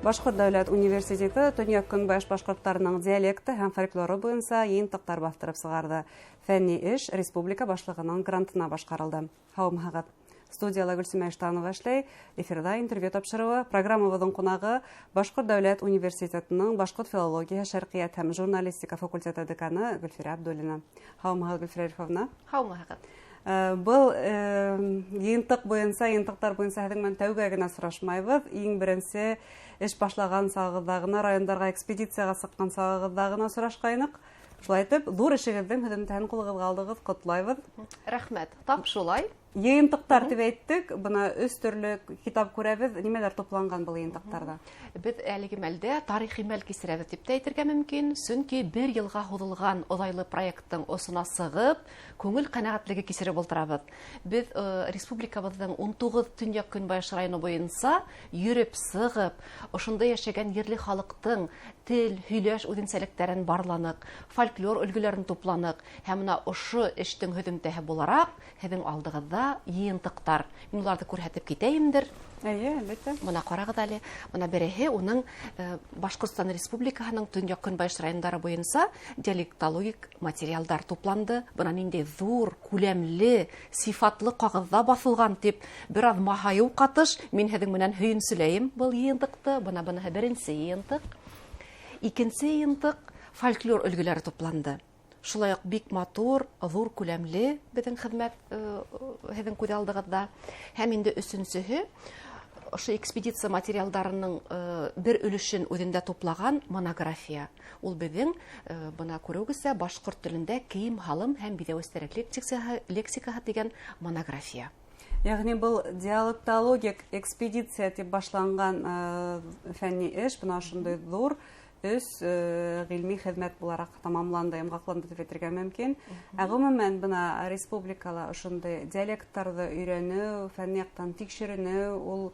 Башҡорт дәүләт университеты төньяҡ-көнбайыш башҡорттарының диалекты һәм фольклоры буйынса йыйынтыҡтар баҫтырып сығарҙы. Фәнни эш республика башлығының грантына башҡарылды. Һаумыһығыҙ! Студияла Гөлсимә Иштанова эшләй. Эфирҙа интервью тапшырыуы. Программабыҙҙың ҡунағы Башҡорт дәүләт университетының башҡорт филологияһы, шәрҡиәт һәм журналистика факультеты деканы Гөлфирә Абдуллина. Һаумыһығыҙ, Гөлфирә Рифовна. Һаумыһығыҙ. Был йыйынтыҡ буйынса, йыйынтыҡтар буйынса һеҙҙең менән тәүгә генә сорашмайбыҙ. Иң беренсе эш башлаған сағығыҙҙа ғына, райондарға экспедицияға сыҡҡан сағығыҙҙа ғына сорашҡайныҡ. Шулай итеп, ҙур эшегеҙҙең һөҙөмтәһен ҡулығыҙға алдығыҙ, ҡотлайбыҙ. Рәхмәт. Тап шулай. Йыйынтыҡтар тип әйттек, бына өс төрлө китап күрәбеҙ. Нимәләр тупланған был йыйынтыҡтарҙа? Беҙ әлеге мәлдә тарихи мәл кисерәбеҙ тип тә әйтергә мөмкин, сөнки бер йылға һуҙылған оҙайлы проекттың осона сығып, күңел ҡәнәғәтлеге кисереп ултырабыҙ. Беҙ республикабыҙҙың 19 төньяҡ-көнбайыш районы буйынса йөрөп сығып, ошонда йәшәгән ерле халыҡтың тел, һөйләш үҙенсәлектәрен барланыҡ, фольклор өлгөләрен тупланыҡ һәм бына ошо эштең һөҙөмтәһе булараҡ һеҙҙең алдығыҙҙа йыйынтыҡтар. Мин уларҙы күрһәтеп китәйемдер. Эйе, әлбиттә. Бына ҡарағыҙ әле. Бына береһе уның Башҡортостан Республикаһының төньяҡ-көнбайыш райондары буйынса диалектологик материалдар тупланды. Бына ниндәй ҙур, күләмле, сифатлы ҡағыҙҙа баҫылған тип бер аҙ маһайыу ҡатыш. Мин һеҙҙең менән һөйөнсөләйем был йыйынтыҡты. Бына быныһы беренсе йыйынтыҡ. Икенсе йыйынтыҡ фольклор өлгөләре тупланды. Шулай уҡ бик матур, ҙур күләмле беҙҙең хеҙмәт һеҙҙең күҙ алдығыҙҙа. Һәм инде өсөнсөһө ошо экспедиция материалдарының бер өлөшөн үҙендә туплаған монография. Ул беҙҙең, бына күреүегеҙсә, башҡорт телендә кейем-һалым һәм биҙәүестәр лексикаһы тигән монография. Йәғни был диалектологик экспедиция тип башланған фәнни эш, бына ошондай ҙур өс ғилми хеҙмәт булараҡ тамамланды, йомғаҡланды тип әйтергә мөмкин. Ә ғөмүмән бына республикала ошондай диалекттарҙы өйрәнеү, фәнни яҡтан тикшеренеү, ул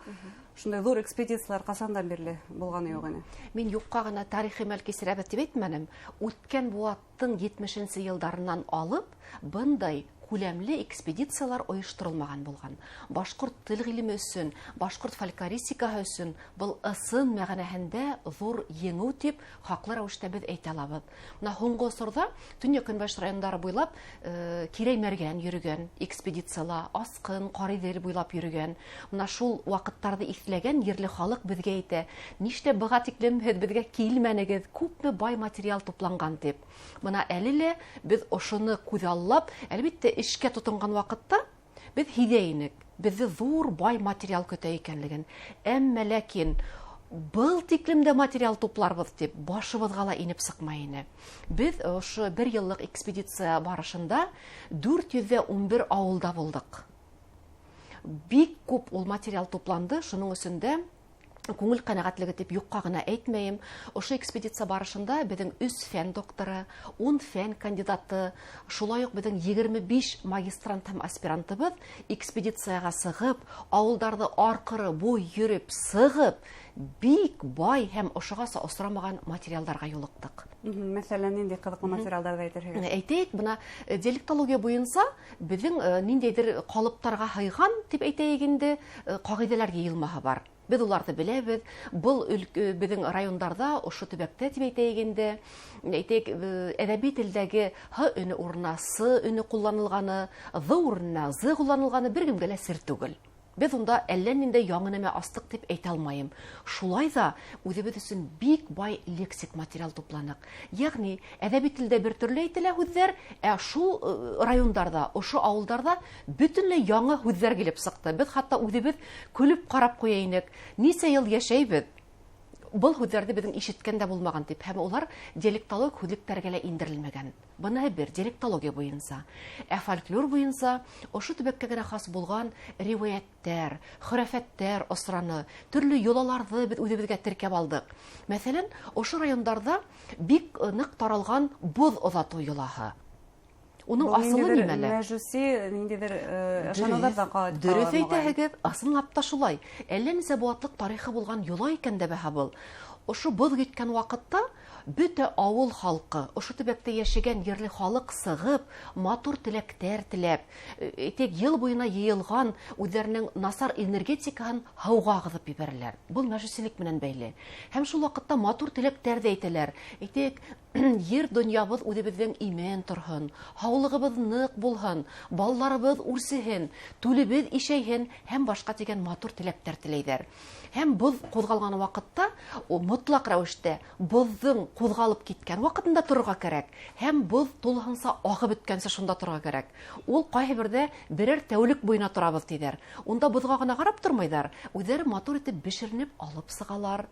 шундай ҙур экспедициялар ҡасандан бирле булғаны юҡ ине? Мин юҡҡа ғына тарихи мәл кисерәбеҙ тип әйтмәнем. Үткән быуаттың етмешенсе йылдарынан алып бындай күләмле экспедициялар ойошторолмаған булған. Башҡорт тел ғилеме өсөн, башҡорт фольклористикаһы өсөн был ысын мәғәнәһендә ҙур еңеү тип хаҡлы рәүештә беҙ әйтә алабыҙ. Бына һуңғы осорҙа төньяҡ-көнбайыш райондары буйлап Кирәй-Мәргән йөрөгән экспедицияла, Асҡын, Ҡариҙел буйлап йөрөгән. Бына шул ваҡыттарҙы иҫләгән ерле халыҡ беҙгә әйтә: нишләп быға тиклем һеҙ беҙгә килмәнегеҙ, күпме бай материал тупланған тип. Бына әле лә беҙ ошоно күҙаллап, әлбиттә, эшкә тотонған ваҡытта беҙ һиҙә инек, беҙҙе ҙур бай материал көтә икәнлеген. Әммә ләкин был тиклем дә материал тупларбыҙ тип башыбыҙға ла инеп сыҡмай ине. Беҙ ошо бер йыллыҡ экспедиция барышында 411 ауылда булдыҡ. Бик күп ул материал тупланды, шуның өсөн дә күңел ҡәнәғәтлеге тип юҡҡа ғына әйтмәйем. Ошо экспедиция барышында беҙҙең өс фән докторы, 10 фән кандидаты, шулай уҡ беҙҙең 25 магистрант һәм аспирантыбыҙ экспедицияға сығып, ауылдарҙы арҡыры буй йөрөп сығып, бик бай һәм ошоғаса осрамаған материалдарға юлыҡтыҡ. Мәҫәлән, ниндәй ҡыҙыҡлы материалдарҙы әйтерһегеҙ? Әйтәйек, бына диалектология буйынса беҙҙең ниндәйҙер ҡалыптарға һыйған тип әйтәйек инде, ҡағиҙәләр йыйылмаһы бар. Беҙ уларҙы беләбеҙ. Был беҙҙең райондарҙа, ошо төбәктә тип әйтәйек инде, әйтәйек, әҙәби телдәге һ өнө урынына с өнө ҡулланылғаны, ҙ урынына з ҡулланылғаны бер кемгә лә сер түгел. Беҙ унда әллә ниндәй яңы нәмә астыҡ тип әйтә алмайым. Шулай ҙа үҙебеҙ өсөн бик бай лексик материал тупланыҡ. Йәғни әҙәби телдә бер төрлө әйтелә һүҙҙәр, ә шул райондарҙа, ошо ауылдарҙа бөтөнләй яңы һүҙҙәр килеп сыҡты. Беҙ хатта үҙебеҙ көлөп ҡарап ҡуя инек. Нисә йыл йәшәйбеҙ, был һүҙҙәрҙе беҙҙең ишеткән дә булмаған тип, һәм улар диалектологик һүҙлектәргә лә индерелмәгән. Быныһы бер диалектология буйынса. Ә фольклор буйынса ошо төбәккә генә хас булған риүәйәттәр, хөрәфәттәр осраны, төрлө йолаларҙы беҙ үҙебеҙгә теркәп алдыҡ. Мәҫәлән, ошо райондарҙа бик ныҡ таралған боҙ оҙатыу йолаһы. Уның Был асылы ниндәйҙер нимәлә? Мәжүси, ниндәйҙер ышаныуҙар ҙа Дөрөҫ ҡала моғайын. әйтәһегеҙ, ысынлап та шулай. Әллә нисә быуатлыҡ тарихы булған йола икән дә баһа был. Ошо боҙ киткән ваҡытта Бөтә ауыл халҡы, ошо төбәктә йәшәгән ерле халыҡ сығып, матур теләктәр теләп, тик йыл буйына йыйылған үҙҙәренең насар энергетикаһын һыуға ағыҙып ебәрәләр. Был мәжүсилек менән бәйле. Һәм шул ваҡытта матур теләктәр ҙә әйтәләр. Әйтәйек, ер донъябыҙ үҙебеҙҙең имен торһон, һаулығыбыҙ ныҡ булһын, балаларыбыҙ үрсеһен, түлебеҙ ишәйһен һәм башҡа тигән матур теләктәр теләйҙәр. Һәм боҙ ҡуҙғалған ваҡытта мотлаҡ рәүештә боҙҙоң ҡуҙғалып киткән ваҡытында торорға кәрәк, һәм боҙ тулыһынса ағып бөткәнсә шунда торорға кәрәк. Ул ҡайһы берҙә берәр тәүлек буйына торабыҙ тиҙәр. Унда боҙға ғына ҡарап тормайҙар, үҙҙәре матур итеп бешеренеп алып сығалар.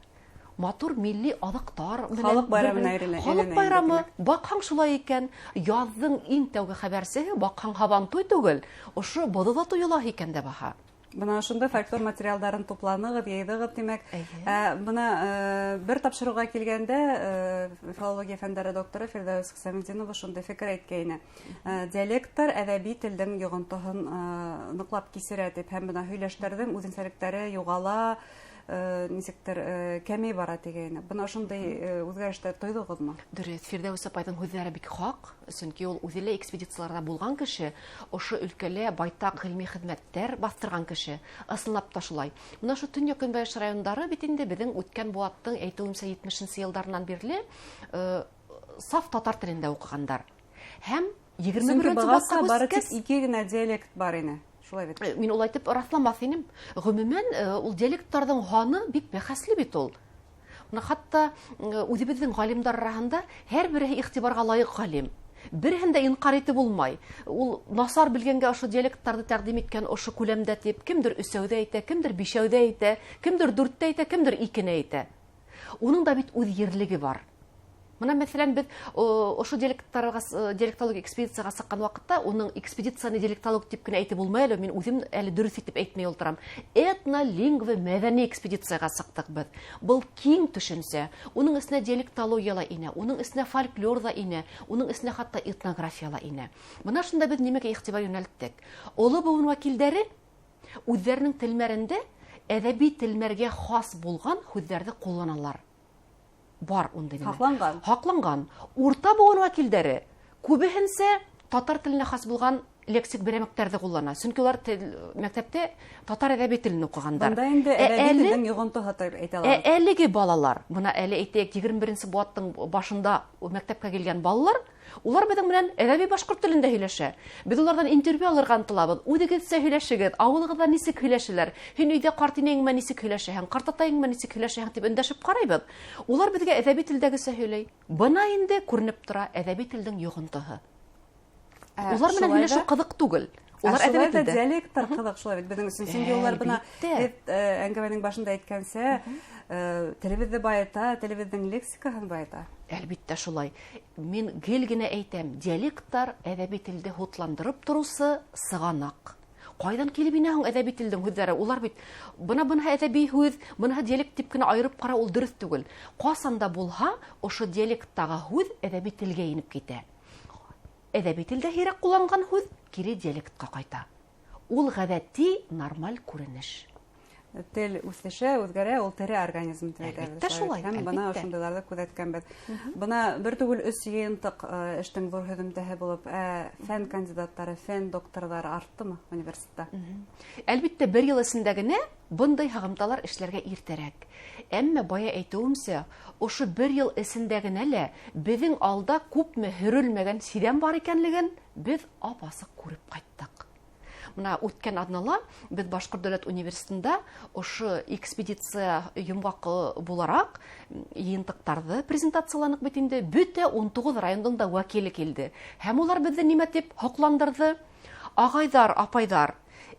Матур милли аҙыҡтар менән халыҡ байрамына әйләнә. Халыҡ байрамы, баҡһаң шулай икән, яҙҙың иң тәүге хәбәрсеһе баҡһаң һабантуй түгел, ошо боҙ оҙатыу йолаһы икән дә баһа. Бына ошондай фольклор материалдарын тупланығыҙ, йыйҙығыҙ, тимәк. Бына бер тапшырыуға килгәндә филология фәндәре докторы Фирҙәүес Хисаметдинова шундай фекер әйткәйне. Диалекттар әҙәби телдең йоғонтоһон ныҡлап кисерә тип, һәм бына һөйләштәрҙең үҙенсәлектәре юғала, нисектер кәмей бара тигәйне. Бына ошондай үҙгәрештәр тойҙоғоҙмо? Дөрөҫ, Фирҙәүес апайҙың һүҙҙәре бик хаҡ, сөнки ул үҙе лә экспедицияларҙа булған кеше, ошо өлкәлә байтаҡ ғилми хеҙмәттәр баҫтырған кеше. Ысынлап та шулай. Бына ошо төньяҡ-көнбайыш райондары бит инде беҙҙең үткән быуаттың әйтеүемсә 70-нсе йылдарынан бирле саф татар телендә уҡығандар. Һәм егерме Сөнки беренсе бығаса быуатта бары тик үҫкәс ике генә диалект бар ине. Шулай бит. Мин улай итеп раҫламаҫ инем. Ғөмүмән, ул диалекттарҙың һаны бик бәхәсле бит ул. Бына хатта үҙебеҙҙең ғалимдар араһында һәр береһе иғтибарға лайыҡ ғалим. Береһен дә инҡар итеп булмай. Ул насар белгәнгә ошо диалекттарҙы тәҡдим иткән ошо күләмдә тип, кемдер өсәүҙә әйтә, кемдер бишәүҙә әйтә, кемдер дүрттә әйтә, кемдер икене әйтә. Уның да бит үҙ ерлеге бар. Бына, мәҫәлән, беҙ ошо диалектологик экспедицияға сыҡҡан ваҡытта, уның экспедицияны диалектолог тип кенә әйтеп булмай әле, мин үҙем әле дөрөҫ итеп әйтмәй ултырам. Этнолингва мәҙәни экспедицияға сыҡтыҡ беҙ. Был киң төшөнсә, уның эсенә диалектология ла инә, уның эсенә фольклор ҙа инә, уның эсенә хатта этнография ла инә. Бына шунда беҙ нимәгә иғтибар йүнәлттек? Оло быуын вәкилдәре үҙҙәренең телмәрендә әҙәби телмәргә хас булған һүҙҙәрҙе ҡулланалар. Бар ундай нәмә. Һаҡланған. Һаҡланған. Урта быуын вәкилдәре күбеһенсә татар теленә хас булған лексик берәмектәрҙе ҡуллана. Сөнки улар мәктәптә татар әҙәби телен уҡығандар. Бында инде әҙәби телдең йоғонтоһо тип әйтә алабыҙ. Әлеге балалар, бына әле әйтәйек, егерме беренсе быуаттың башында мәктәпкә килгән балалар, улар беҙҙең менән әҙәби башҡорт телендә һөйләшә. Беҙ уларҙан интервью алырға ынтылабыҙ. Үҙегеҙсә һөйләшегеҙ, ауылығыҙҙа нисек һөйләшәләр, һин өйҙә ҡарт инәйең менән нисек һөйләшәһең, ҡартатайың менән нисек һөйләшәһең тип өндәшеп ҡарайбыҙ. Улар беҙгә әҙәби телдәгесә һөйләй. Бына инде күренеп тора әҙәби телдең йоғонтоһо. Улар менән һөйләшеү ҡыҙыҡ түгел. Улар Шулай әҙәби ҙа телдә. диалекттар ҡыҙыҡ шулай бит беҙҙең өсөн. Сөнки улар бына Әлбиттә. беҙ әңгәмәнең башында әйткәнсә, телебеҙҙе байыта, телебеҙҙең лексикаһын байыта. Әлбиттә шулай. Мин гел генә әйтәм, диалекттар әҙәби телде һутландырып тороусы сығанаҡ. Ҡайҙан килеп инә һуң әҙәби телдең һүҙҙәре? Улар бит бына быныһы әҙәби һүҙ, быныһы диалект тип кенә айырып ҡара, ул дөрөҫ түгел. Ҡасан да булһа, ошо диалекттағы һүҙ әҙәби телгә инеп китә. Әҙәби телдә һирәк ҡулланған һүҙ кире диалектҡа ҡайта. Ул ғәҙәти нормаль күренеш. Тел үҫешә, үҙгәрә, ул тере организм тип әйтәбеҙ. Әлбиттә шулай, Һәм бына әлбиттә. ошондайларҙы күҙәткәнбеҙ. Бына бер түгел өс йыйынтыҡ эштең ҙур һөҙөмтәһе булып, фән кандидаттары, фән докторҙары арттымы университетта? Әлбиттә, бер йыл эсендә генә бындай һығымталар эшләргә иртәрәк. Әммә бая әйтеүемсә, ошо бер йыл эсендә генә лә беҙҙең алда күпме һөрөлмәгән сиҙәм бар икәнлеген беҙ ап-асыҡ күреп ҡайттыҡ. Бына үткән аҙнала беҙ Башҡорт дәүләт университетында ошо экспедиция йомғаҡы булараҡ йыйынтыҡтарҙы презентацияланыҡ бит инде. Бөтә ун туғыҙ райондың да вәкиле килде. Һәм улар беҙҙе нимә тип һоҡландырҙы? Ағайҙар, апайҙар,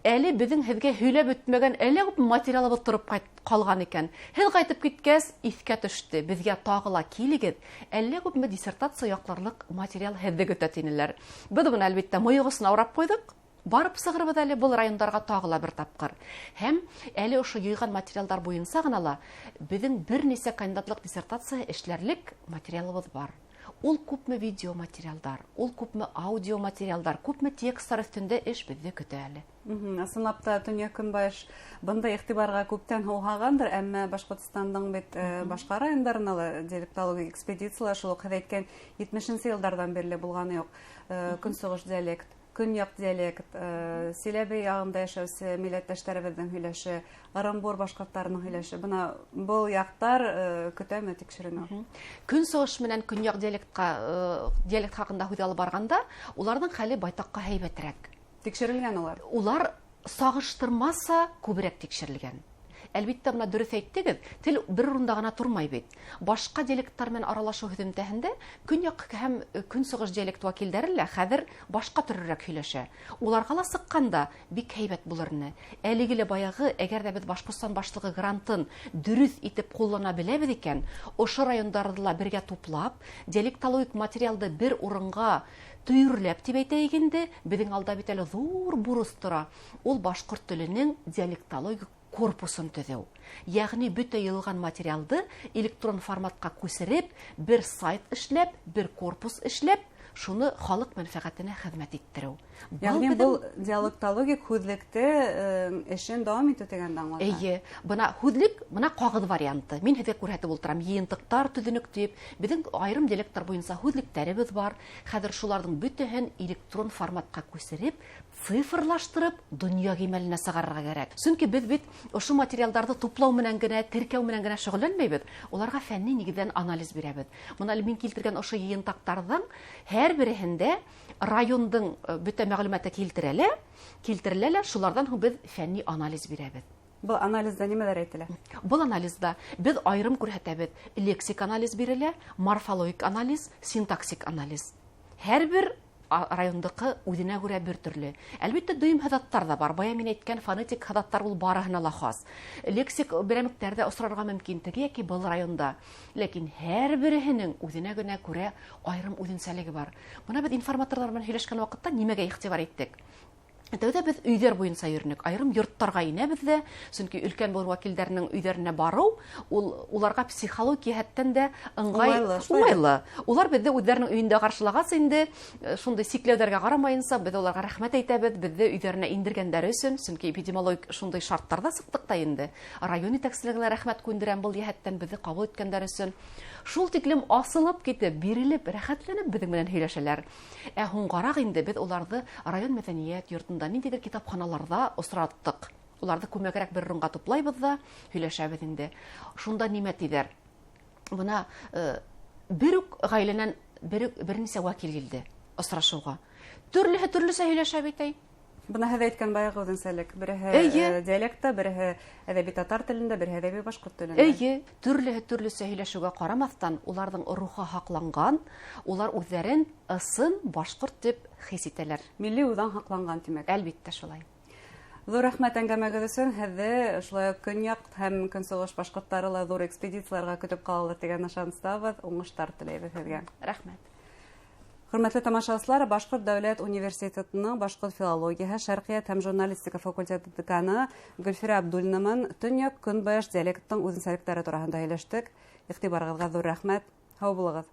әле беҙҙең һеҙгә һөйләп бөтмәгән әллә күп материалыбыҙ тороп ҡалған икән. Һеҙ ҡайтып киткәс, иҫкә төштө. Беҙгә тағы ла килегеҙ, әллә күпме диссертация яҡларлыҡ материал һеҙҙе көтә тинеләр. Беҙ быны әлбиттә мыйыҡ осона урап ҡуйҙыҡ. Барып сығырбыҙ әле был райондарға тағы ла бер тапҡыр. Һәм әле ошо йыйған материалдар буйынса ғына ла беҙҙең бер нисә кандидатлыҡ диссертация эшләрлек материалыбыҙ бар. Ул күпме видеоматериалдар, ул күпме аудиоматериалдар, күпме тексттар өҫтөндә эш беҙҙе көтә әле. Ысынлап та төньяҡ-көнбайыш бындай иғтибарға күптән һыуһағандыр, әммә Башҡортостандың бит башҡа райондарына ла диалектологик экспедициялар шул уҡ һеҙ әйткән 70-нсе йылдарҙан бирле булғаны юҡ. Көнсығыш диалект, көньяҡ диалект, Силәбе яғында йәшәүсе милләттәштәребеҙҙең һөйләше, Ырымбур башҡорттарының һөйләше. Бына был яҡтар көтәме тикшеренеү? Көнсығыш менән көньяҡ диалект хаҡында һүҙ алып барғанда, уларҙың хәле байтаҡҡа һәйбәтерәк. Тикшерелгән улар? Улар сағыштырмаса күберәк тикшерелгән. Әлбиттә, бына дөрөҫ әйттегеҙ, тел бер урында ғына тормай бит. Башҡа диалекттар менән аралашыу һөҙөмтәһендә көньяҡ һәм көнсығыш диалект вәкилдәре лә хәҙер башҡа төрлөрәк һөйләшә. Уларға ла сыҡҡанда бик һәйбәт булыр ине. Әлеге лә баяғы, әгәр ҙә беҙ Башҡортостан башлығы грантын дөрөҫ итеп ҡуллана беләбеҙ икән, ошо райондарҙы ла бергә туплап, диалектологик материалды бер урынға төйөрләп тип әйтәйек инде, беҙҙең алда бит әле ҙур бурыс тора. Ул башҡорт теленең диалектологик корпусын төҙөү. Йәғни бөтә йыйылған материалды электрон форматҡа күсереп, бер сайт эшләп, бер корпус эшләп, шуны халыҡ мәнфәғәтенә хеҙмәт иттереү. Йәғни был диалектологик һүҙлекте эшен дауам итеү тигәнде аңлата. Эйе, бына һүҙлек, бына ҡағыҙ варианты. Мин һеҙгә күрһәтеп ултырам, йыйынтыҡтар төҙөнөк тип. Беҙҙең айырым диалекттар буйынса һүҙлектәребеҙ бар. Хәҙер шуларҙың бөтәһен электрон форматҡа күсереп, цифрлаштырып, донъя кимәленә сығарырға кәрәк. Сөнки беҙ бит ошо материалдарҙы туплау менән генә, теркәү менән генә шөғөлләнмәйбеҙ. Уларға фәнни нигеҙҙән анализ бирәбеҙ. Бына әле мин килтергән ошо йыйынтыҡтарҙың һәр береһендә райондың бөтә мәғлүмәте килтерелә лә, шуларҙан һуң беҙ фәнни анализ бирәбеҙ. Был анализда нимәләр әйтелә? Был анализда беҙ айырым күрһәтәбеҙ. Лексик анализ бирелә, морфологик анализ, синтаксик анализ. Һәр бер райондыҡы үҙенә күрә бер төрлө. Әлбиттә, дөйөм һыҙаттар ҙа бар. Бая мин әйткән фонетик һыҙаттар ул барыһына ла хас. Лексик берәмектәр ҙә осрарға мөмкин теге йәки был районда. Ләкин һәр береһенең үҙенә генә күрә айырым үҙенсәлеге бар. Бына беҙ информаторҙар менән һөйләшкән ваҡытта нимәгә иғтибар иттек? Тәүҙә беҙ өйҙәр буйынса йөрөнөк, айырым йорттарға инәбеҙ ҙә, сөнки өлкән быуын вәкилдәренең өйҙәренә барыу, уларға психологик йәһәттән дә уңайлы. Улар беҙҙе үҙҙәренең өйөндә ҡаршылағас инде, шундай сикләүҙәргә ҡарамайынса, беҙ уларға рәхмәт әйтәбеҙ, беҙҙе өйҙәренә индергәндәре өсөн, сөнки эпидемиологик шундай шарттарҙа сыҡтыҡ та инде. Район етәкселегенә рәхмәт күндерәм был йәһәттән беҙҙе ҡабул иткәндәр өсөн. Шул тиклем асылып китеп, бирелеп, рәхәтләнеп беҙҙең менән һөйләшәләр. Ә һуңғараҡ инде беҙ уларҙы район мәҙәниәт йортонда, ниндәйҙер китапханаларҙа осраттыҡ. Уларҙы күмәгерәк бер урынға туплайбыҙ ҙа һөйләшәбеҙ инде. Шунда нимә тиҙәр? Бына бер үк ғаиләнән бер нисә вәкил килде осрашыуға. Төрлөһө төрлөсә һөйләшә бит әй. Бына һеҙ әйткән баяғы үҙенсәлек. Береһе диалектта, береһе әҙәби татар телендә, береһе әҙәби башҡорт телендә. Эйе, төрлөһө төрлөсә һөйләшеүгә ҡарамаҫтан, уларҙың рухы һаҡланған, улар үҙҙәрен ысын башҡорт тип хис итәләр. Милли үҙаң һаҡланған, тимәк. Әлбиттә шулай. Ҙур рәхмәт әңгәмәгеҙ өсөн. Һеҙҙе шулай уҡ көньяҡ һәм көнсығыш башҡорттары ла ҙур экспедицияларға көтөп ҡалалыр тигән ышаныстабыҙ. Уңыштар теләйбеҙ һеҙгә. Рәхмәт. Хөрмәтле тамашасылар, Башҡорт дәүләт университетының башҡорт филологияһы, шәрҡиәт һәм журналистика факультеты деканы Гөлфирә Абдуллина менән төньяҡ-көнбайыш диалекттың үҙенсәлектәре тураһында һөйләштек. Иғтибарығыҙға ҙур рәхмәт. Һау булығыҙ.